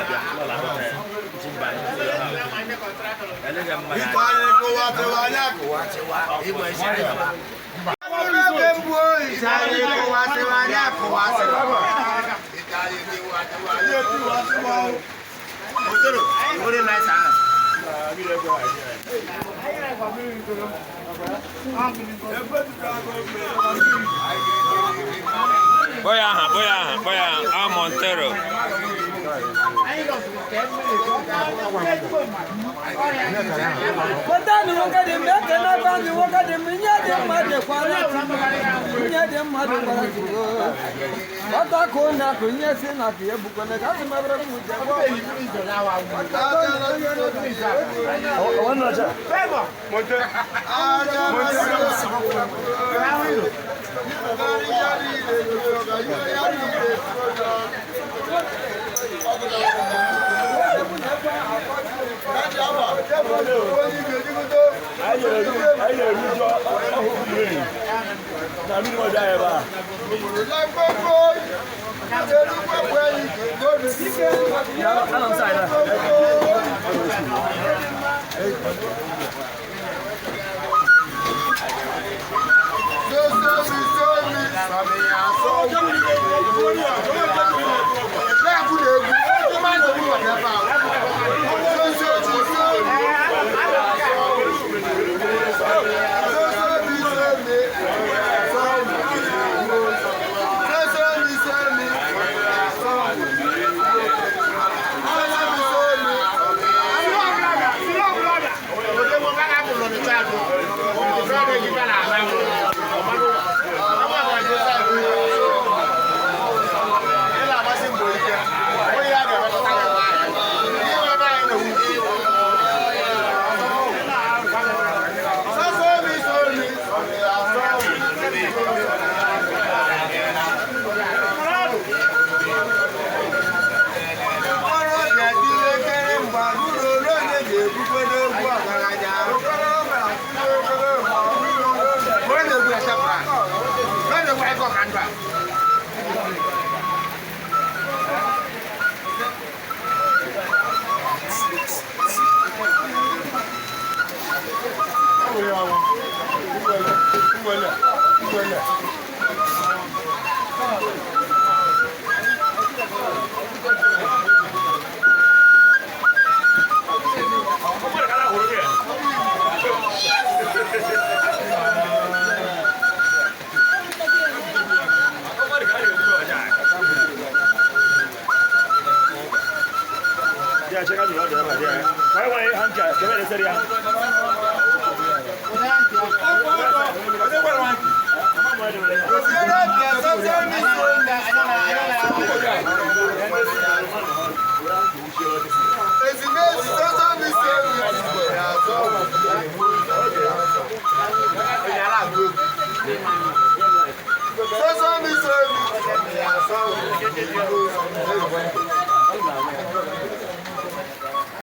abịa lọla ahụta ya ji mba elega mma Biko anyị kụwa tịwa anyị akụwa tịwa ịgba isi anyị gaba. Ebe mbụ isi anyị kụwa tịwa anyị akụwa tịwa. Ike anyị tiwa tịwa anyị tiwa tịwa o. Otoro, very nice hand. Kpọọ ya aha, kpọọ ya aha, kpọọ ya aha, A Montero. Pụtanụ nwoke dị mma, ekenekwa gị nwoke dị mma, ihe dị mma dịkwara ihe dị mma dịkwara Chukwu. Ọtakụ na akụ ihe si na akụ ya ebukwana ka asị mebere m uche gwa